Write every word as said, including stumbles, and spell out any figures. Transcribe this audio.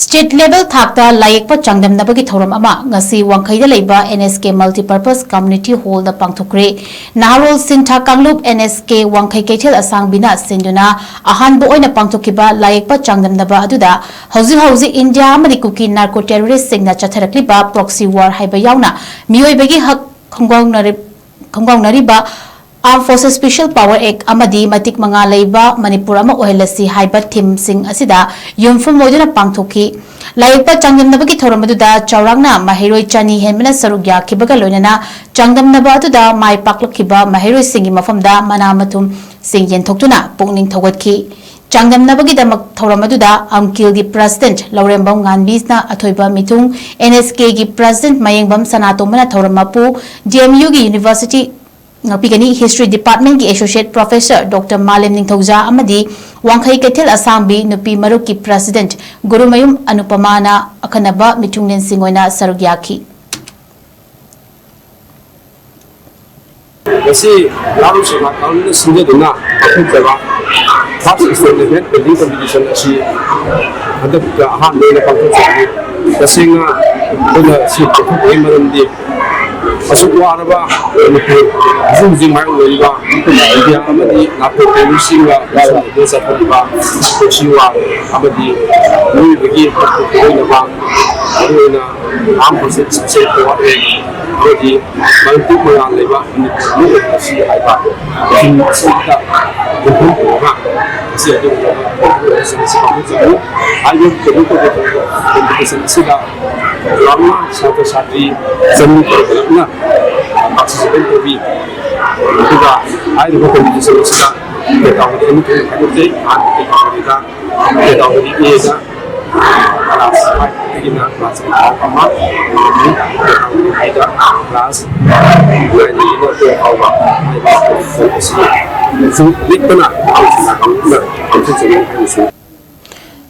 State level ꯊꯥꯛꯇ ꯂꯥꯏꯌꯦꯛꯄ ꯆꯥꯡꯗꯝꯅꯕꯒꯤ ꯊꯧꯔꯝ ꯑꯃ ꯉꯁꯤ ꯋꯥꯡꯈꯩꯗ ꯂꯩꯕ N S K Multipurpose Community Hall ꯗ ꯄꯥꯡꯊꯣꯛꯈ꯭ꯔꯦ꯫ ꯅꯍꯥꯔꯣꯜ ꯁꯤꯟꯊꯥ ꯀꯥꯡꯂꯨꯞ N S K ꯋꯥꯡꯈꯩ ꯀꯩꯊꯦꯜ ꯑꯁꯥꯡꯕꯤꯅ ꯁꯤꯟꯗꯨꯅ ꯑꯍꯥꯟꯕ ꯑꯣꯏꯅ ꯄꯥꯡꯊꯣꯛꯈꯤꯕ ꯂꯥꯏꯌꯦꯛꯄ ꯆꯥꯡꯗꯝꯅꯕ ꯑꯗꯨꯗ ꯍꯧꯖꯤꯛ ꯍꯧꯖꯤꯛ ꯏꯟꯗꯤꯌꯥ ꯑꯃꯗꯤ ꯀꯨꯀꯤ narco terrorist ꯁꯤꯡꯅ ꯆꯠꯊꯔꯛꯂꯤꯕ proxy war ꯍꯥꯏꯕ ꯌꯥꯎꯅ ꯃꯤꯑꯣꯏꯕꯒꯤ ꯍꯛ ꯈꯣꯡꯒꯥꯎꯅꯔꯤ-, ꯈꯣꯡꯒꯥꯎꯅꯔꯤꯕ Armed Forces Special Power Act ꯑꯃꯗꯤ ꯃꯇꯤꯛ ꯃꯉꯥ ꯂꯩꯕ ꯃꯅꯤꯄꯨꯔ ꯑꯃ ꯑꯣꯏꯍꯜꯂꯁꯤ ꯍꯥꯏꯕ theme ꯁꯤꯡ ꯑꯁꯤꯗ ꯌꯨꯝꯐꯝ ꯑꯣꯏꯗꯨꯅ ꯄꯥꯡꯊꯣꯛꯈꯤ꯫ ꯂꯥꯏꯌꯦꯛꯄ ꯆꯥꯡꯗꯝꯅꯕꯒꯤ ꯊꯧꯔꯝ ꯑꯗꯨꯗ ꯆꯥꯎꯔꯥꯛꯅ ꯃꯍꯩꯔꯣꯏ ꯆꯅꯤ ꯍꯦꯟꯕꯅ ꯁꯔꯨꯛ ꯌꯥꯈꯤꯕꯒ ꯂꯣꯏꯅꯅ ꯆꯥꯡꯗꯝꯅꯕ ꯑꯗꯨꯗ ꯃꯥꯏ ꯄꯥꯛꯂꯛꯈꯤꯕ ꯃꯍꯩꯔꯣꯏꯁꯤꯡꯒꯤ ꯃꯐꯝꯗ ꯃꯅꯥ ꯃꯊꯨꯝꯁꯤꯡ ꯌꯦꯟꯊꯣꯛꯇꯨꯅ ꯄꯨꯛꯅꯤꯡ ꯊꯧꯒꯠꯈꯤ꯫ ꯆꯥꯡꯗꯝꯅꯕꯒꯤꯗꯃꯛ ꯊꯧꯔꯝ ꯑꯗꯨꯗ ꯑꯝꯀꯤꯜꯒꯤ President ꯂꯧꯔꯦꯝꯕꯝ ꯉꯥꯟꯕꯤꯅ ꯑꯊꯣꯏꯕ ꯃꯤꯊꯨꯡ, N S K ꯒꯤ President ꯃꯌꯦꯡꯕꯝ ꯁꯅꯥꯇꯣꯝꯕꯅ ꯊꯧꯔꯝ ꯃꯄꯨ, D M U ꯒꯤ University ꯉꯥꯛꯄꯤꯒꯅꯤ, History Department ꯀꯤ Associate Professor Doctor ꯃꯥꯂꯦꯝ ꯅꯤꯡꯊꯧꯖꯥ ꯑꯃꯗꯤ ꯋꯥꯡꯈꯩ ꯀꯩꯊꯦꯜ ꯑꯁꯥꯡꯕꯤ ꯅꯨꯄꯤ ꯃꯔꯨꯞꯀꯤ President ꯒꯨꯔꯨꯃꯌꯨꯝ ꯑꯅꯨꯄꯃꯥꯅ ꯑꯈꯟꯅꯕ ꯃꯤꯊꯨꯡꯂꯦꯟꯁꯤꯡ ꯑꯣꯏꯅ ꯁꯔꯨꯛ ꯌꯥꯈꯤ꯫ ꯉꯁꯤ ꯅꯍꯥꯔꯣꯜ ꯁꯤꯟꯊꯥ ꯀꯥꯡꯂꯨꯞꯅ ꯁꯤꯟꯖꯗꯨꯅ ꯄꯥꯡꯊꯣꯛꯆꯕ First State Level Painting Competition ꯑꯁꯤ ꯍꯟꯗꯛꯇ ꯑꯍꯥꯟꯕ ꯑꯣꯏꯅ ꯄꯥꯡꯊꯣꯛꯆꯕꯅꯤ꯫ ꯇꯁꯦꯡꯅ ꯑꯩꯈꯣꯏꯅ ꯁꯤ ꯄꯥꯡꯊꯣꯛꯄꯒꯤ ꯃꯔꯝꯗꯤ ꯑꯁꯨꯛ ꯋꯥꯔꯕ ꯃꯅꯤꯄꯨꯔ ꯍꯧꯖꯤꯛ ꯍꯧꯖꯤꯛ ꯃꯥꯌꯣꯛꯅꯔꯤꯕ ꯏꯟꯗꯤꯌꯥ ꯑꯃꯗꯤ ꯅꯥꯇꯣ ꯀꯩꯔꯣꯏꯁꯤꯡꯒ ꯂꯥꯟꯗꯥ ꯆꯠꯊꯔꯤꯕ ꯄꯨꯟꯁꯤ ꯋꯥ ꯑꯃꯗꯤ ꯃꯤꯑꯣꯏꯕꯒꯤ ꯍꯛ ꯑꯣꯏꯅꯕ ꯃꯔꯨꯑꯣꯏꯅ Armed Forces Special Power Act ꯑꯃꯗꯤ ꯃꯔꯤꯐꯨ ꯃꯉꯥ ꯂꯩꯕ ꯃꯅꯤꯄꯨꯔ ꯑꯃ ꯑꯣꯏꯍꯜꯂꯁꯤ ꯍꯥꯏꯕ ꯊꯤꯝ ꯑꯁꯤꯗ ꯌꯨꯝꯐꯝ ꯑꯣꯏꯔꯒ ꯉꯁꯤ ꯑꯗꯨꯒꯨꯝꯂꯕ competition ꯑꯁꯤ ꯄꯥꯡꯊꯣꯛꯆꯕꯅꯤ꯫ ꯍꯥꯏꯔꯤꯕ ꯇꯧꯕ ꯇꯧꯕ competition ꯑꯁꯤꯗ ꯆꯥꯎꯔꯥꯛꯅ ꯁꯥꯇ꯭ꯔ ꯁꯥꯇ꯭ꯔꯤ ꯆꯅꯤ ꯄꯨꯂꯞꯅ participate ꯇꯧꯕꯤ꯫ ꯑꯗꯨꯒ ꯍꯥꯏꯔꯤꯕ competition ꯑꯁꯤꯗ category ꯑꯅꯤ ꯊꯣꯛꯅ ꯈꯥꯏꯗꯣꯛꯆꯩ꯫ ꯑꯍꯥꯟꯕ category the, category A the class five ꯗꯒꯤꯅ class eight ꯐꯥꯎ ꯑꯃ, ꯑꯃꯗꯤ category B ꯗ class nine ꯗꯒꯤꯅ twelve ꯐꯥꯎꯕ ꯍꯥꯏꯔꯤꯕ competition ꯑꯁꯤ ꯂꯤꯛꯄꯅ ꯑꯉꯥꯡꯁꯤꯡꯅ ꯀꯥꯡꯂꯨꯞꯅ ꯄꯥꯡꯊꯣꯛꯆꯒꯅꯤ ꯍꯥꯏꯅꯁꯨ